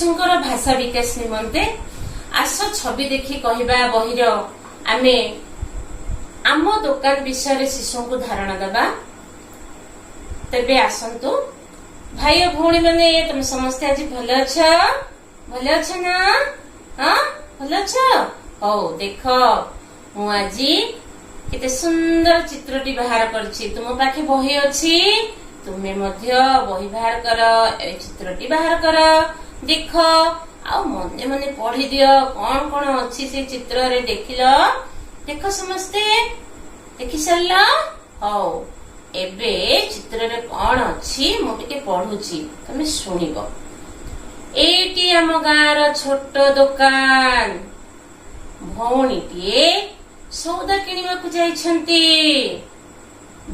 ଶିଶୁଙ୍କର ଭାଷା ବିକାଶ ନିମନ୍ତେ ଆସ ଛବି ଦେଖି କହିବା ବହିର ଆମେ ଆମ ଦୋକାନ ବିଷୟରେ ଶିଶୁଙ୍କୁ ଧାରଣା ଦେବା। ତେବେ ଆସନ୍ତୁ ଭାଇ ଓ ଭଉଣୀ ମାନେ, ତମେ ସମସ୍ତେ ଆଜି ଭଲ ଅଛ? ଭଲ ଅଛ ନା? ହଁ, ଭଲ ଅଛ? ହଉ, ଦେଖ, ମୁଁ ଆଜି କେତେ ସୁନ୍ଦର ଚିତ୍ରଟି ବାହାର କରିଛି। ତୁମ ପାଖେ ବହି ଅଛି, ତୁମେ ମଧ୍ୟ ବହି ବାହାର କର, ଏ ଚିତ୍ରଟି ବାହାର କର, ଦେଖ ଆଉ ମନେ ମନେ ପଢି ଦିଅ କଣ କଣ ଅଛି ସେ ଚିତ୍ରରେ। ଦେଖିଲ? ଦେଖ, ସମସ୍ତେ ଦେଖି ସାରିଲ? ହଉ, ଏବେ ଚିତ୍ରରେ କଣ ଅଛି ମୁଁ ଟିକେ ପଢୁଛି, ତମେ ଶୁଣିବ। ଏଇଟି ଆମ ଗାଁର ଛୋଟ ଦୋକାନ। ଭଉଣୀଟିଏ ସଉଦା କିଣିବାକୁ ଯାଇଛନ୍ତି।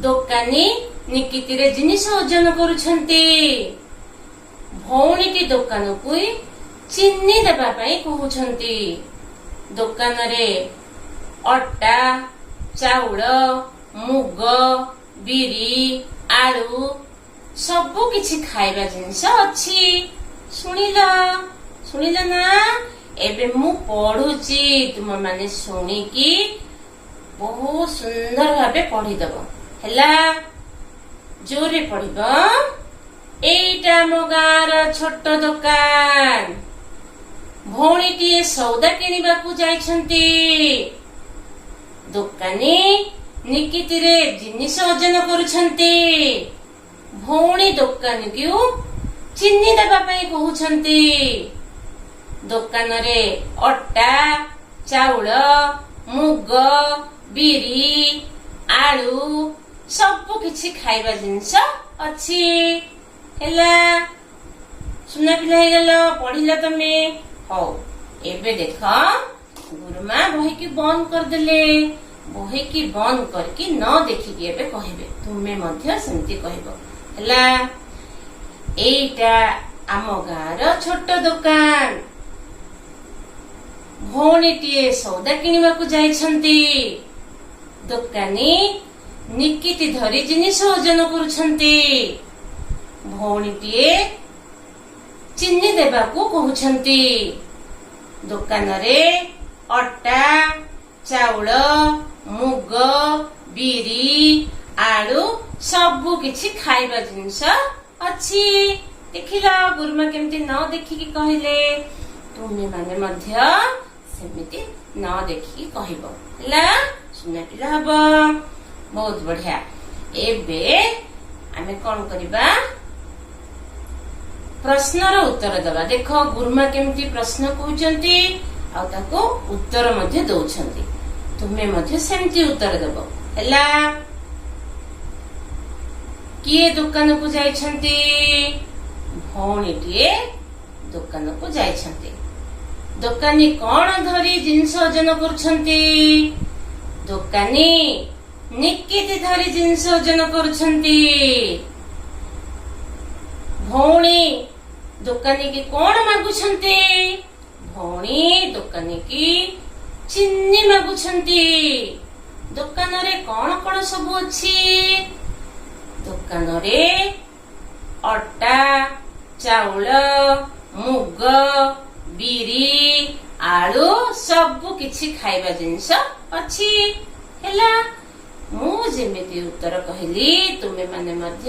ଦୋକାନୀ ନିକିତିରେ ଜିନିଷ ଓଜନ କରୁଛନ୍ତି। ଭଉଣୀଟି ଦୋକାନୀକୁ ଚିନି ଦେବା ପାଇଁ କହୁଛନ୍ତି। ଦୋକାନରେ ଅଟା, ଚାଉଳ, ମୁଗ, ବିରି, ଆଳୁ ସବୁ କିଛି ଖାଇବା ଜିନିଷ ଅଛି। ଶୁଣିଲ? ଶୁଣିଲ ନା? ଏବେ ମୁଁ ପଢୁଛି, ତୁମ ମାନେ ଶୁଣିକି ବହୁତ ସୁନ୍ଦର ଭାବେ ପଢିଦବ। ହେଲା? ଜୋରେ ପଢିବ। ଏଇଟା ଆମ ଗାଁର ଛୋଟ ଦୋକାନ। ଭଉଣୀଟିଏ ସଉଦା କିଣିବାକୁ ଯାଇଛନ୍ତି। ଦୋକାନୀ ନିକିତିରେ ଜିନିଷ ଓଜନ କରୁଛନ୍ତି। ଭଉଣୀ ଦୋକାନୀକୁ ଚିନି ଦେବା ପାଇଁ କହୁଛନ୍ତି। ଦୋକାନରେ ଅଟା, ଚାଉଳ, ମୁଗ, ବିରି, ଆଳୁ ସବୁ କିଛି ଖାଇବା ଜିନିଷ ଅଛି। ହେଲା? ସୁନା ପିଲା ହେଇଗଲ, ପଢିଲ ତମେ। ହଉ, ଏବେ ଦେଖ, ଗୁରୁମା ବହିକି ବନ୍ଦ କରିଦେଲେ। ବହିକି ବନ୍ଦ କରିକି ନ ଦେଖିକି ଏବେ କହିବେ, ତୁମେ ମଧ୍ୟ ସେମିତି କହିବ। ହେଲା? ଏଇଟା ଆମ ଗାଁର ଛୋଟ ଦୋକାନ। ଭଉଣୀଟିଏ ସଉଦା କିଣିବାକୁ ଯାଇଛନ୍ତି। ଦୋକାନୀ ନିକିତି ଧରି ଜିନିଷ ଓଜନ କରୁଛନ୍ତି। ଭଉଣୀଟିଏ ଚିନି ଦେବାକୁ କହୁଛନ୍ତି। ଦୋକାନରେ ଅଟା, ଚାଉଳ, ମୁଗ, ବିରି, ଆଳୁ ସବୁ କିଛି ଖାଇବା ଜିନିଷ ଅଛି। ଦେଖିଲ, ଗୁରୁମା କେମିତି ନ ଦେଖିକି କହିଲେ? ତୁମେ ମାନେ ମଧ୍ୟ ସେମିତି ନ ଦେଖିକି କହିବ। ହେଲା? ସୁନା ପିଲା ହବ, ବହୁତ ବଢିଆ। ଏବେ ଆମେ କଣ କରିବା? ପ୍ରଶ୍ନର ଉତ୍ତର ଦବା। ଦେଖ, ଗୁରୁମା କେମିତି ପ୍ରଶ୍ନ କହୁଛନ୍ତି ଆଉ ତାକୁ ଉତ୍ତର ମଧ୍ୟ ଦଉଛନ୍ତି। ତୁମେ ମଧ୍ୟ ସେମିତି ଉତ୍ତର ଦବ। ହେଲା? କିଏ ଦୋକାନକୁ ଯାଇଛନ୍ତି? ଭଉଣୀଟିଏ ଦୋକାନକୁ ଯାଇଛନ୍ତି। ଦୋକାନୀ କଣ ଧରି ଜିନିଷ ଓଜନ କରୁଛନ୍ତି? ଦୋକାନୀ ନିକିତି ଧରି ଜିନିଷ ଓଜନ କରୁଛନ୍ତି। ଭଉଣୀ ଦୋକାନୀକି କଣ ମାଗୁଛନ୍ତି? ଭଉଣୀ ଦୋକାନୀକି ଚିନି ମାଗୁଛନ୍ତି। ଦୋକାନରେ କଣ କଣ ସବୁ ଅଛି? ଦୋକାନରେ ଅଟା, ଚାଉଳ, ମୁଗ, ବିରି, ଆଳୁ ସବୁ କିଛି ଖାଇବା ଜିନିଷ ଅଛି। ହେଲା? ମୁଁ ଯେମିତି ଉତ୍ତର କହିଲି, ତୁମେ ମାନେ ମଧ୍ୟ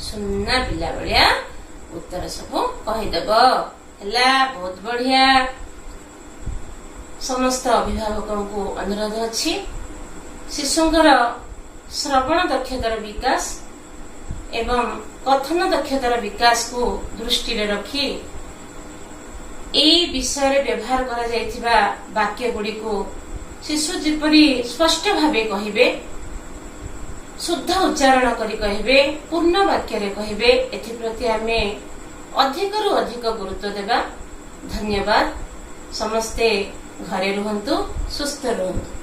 ସୁନା ପିଲା ଭଳିଆ ଉତ୍ତର ସବୁ କହିଦବ। ହେଲା? ବହୁତ ବଢିଆ। ସମସ୍ତ ଅଭିଭାବକଙ୍କୁ ଅନୁରୋଧ ଅଛି, ଶିଶୁଙ୍କର ଶ୍ରବଣ ଦକ୍ଷତାର ବିକାଶ ଏବଂ କଥନ ଦକ୍ଷତାର ବିକାଶକୁ ଦୃଷ୍ଟିରେ ରଖି ଏଇ ବିଷୟରେ ବ୍ୟବହାର କରାଯାଇଥିବା ବାକ୍ୟ ଗୁଡ଼ିକୁ ଶିଶୁ ଯେପରି ସ୍ପଷ୍ଟ ଭାବେ କହିବେ, ଶୁଦ୍ଧ ଉଚ୍ଚାରଣ କରି କହିବେ, ପୂର୍ଣ୍ଣ ବାକ୍ୟରେ କହିବେ, ଏଥିପ୍ରତି ଆମେ ଅଧିକରୁ ଅଧିକ ଗୁରୁତ୍ୱ ଦେବା। ଧନ୍ୟବାଦ। ସମସ୍ତେ ଘରେ ରୁହନ୍ତୁ, ସୁସ୍ଥ ରୁହନ୍ତୁ।